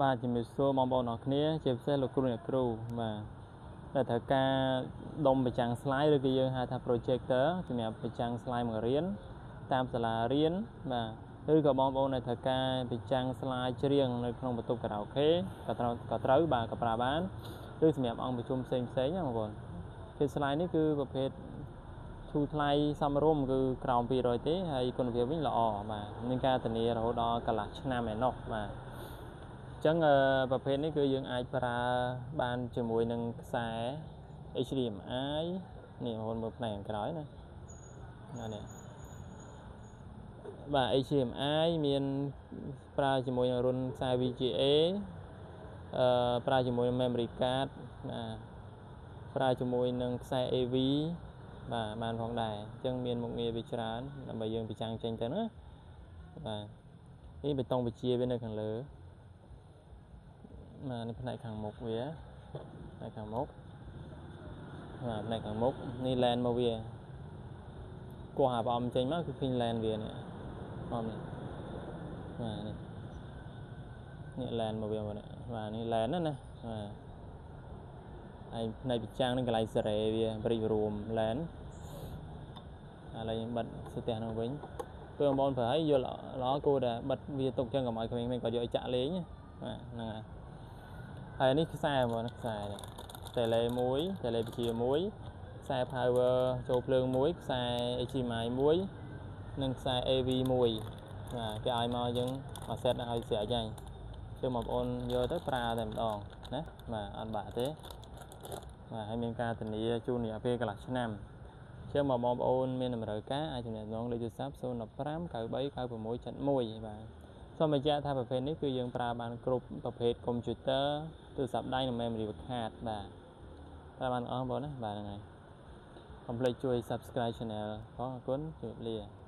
បាទជំរាបសួរបងប្អូនអរគ្នាជាពិសេសលោកគ្រូអ្នកគ្រូបាទដែលត្រូវការដុំបញ្ចាំង slide ឬក៏យើងហៅថា projector សម្រាប់បញ្ចាំង slide បង្រៀនតាមសាលារៀនបាទឬក៏បងប្អូនដែលត្រូវការបញ្ចាំង slide ច្រៀងនៅក្នុងបន្ទប់ខារ៉ាអូខេក៏ត្រូវបាទក៏ប្រើបានឬសម្រាប់អង្គប្រជុំផ្សេងផ្សេងណាបងប្អូនគឺ slide នេះគឺប្រភេទធូរថ្លៃសមរម្យគឺក្រោម200ទេហើយគុណភាពវិញល្អបាទមានការធានារហូតដល់កន្លះឆ្នាំឯណោះបាទអញ្ចឹងប្រភេទនេះគឺយើងអាចប្រើបានជាមួយនឹងខ្សែ HDMI នេះបងប្អូនមើលផ្នែកខាងក្រោយណានេះបាទ HDMI មានប្រើជាមួយនឹងរន្ធខ្សែ VGA ប្រើជាមួយនឹង memory card បាទប្រើជាមួយនឹងខ្សែ AV បាទបានផងដែរអញ្ចឹងមានមុខងារវាច្រើនដើម្បីយើងបញ្ចាំងចេញទៅណាបាទនេះបេតុងវិជាវានៅខាងលើបាទនេះផ្នែកខាងមុខវាផ្នែកខាងមុខបាទផ្នែកខាងមុខនេះ lens មកវាកោះអាប្រអប់ចេញមកគឺឃើញ lens វានេះមកនេះបាទនេះនេះ lens មកវាមកនេះបាទនេះ lens ណាណាបាទហើយផ្នែកបញ្ចាំងនឹងកន្លែងសេរីវាបរិរួម lens ឥឡូវយើងបិទស្ទះនោះវិញពេលបងប្អូនប្រើឲ្យយល់ល្អគួរតែបិទវាទុកចឹងកុំឲ្យក្មេងៗគាត់យកឲ្យចាក់លេងបាទហ្នឹងហើយហើយនេះខ្សែបងខ្សែនេះតេឡេមួយតេឡេវិជាមួយខ្សែ power ចូលភ្លើងមួយខ្សែ HDMI មួយនិងខ្សែ AV មួយបាទគេឲ្យមកយើងមួយ set ឲ្យស្រេចហើយជើងបងប្អូនយកទៅប្រើតែម្ដងណាបាទអត់បាក់ទេបាទហើយមានការធានាជូនរយៈពេលកន្លះឆ្នាំចឹងមកបងប្អូនមានតម្រូវការអាចទំនាក់ទំនងលេខទូរស័ព្ទ015 93 96 71បាទសូមបញ្ជាក់ថាប្រភេទនេះគឺយើងប្រើបានគ្រប់ប្រភេទកុំព្យូទ័រទូរស័ព្ទដៃនិង memory card បាទប្រើបានអស់បងណាបាទហ្នឹងហើយកុំភ្លេចជួយ Subscribe Channel ផងអរគុណជម្រាបលា។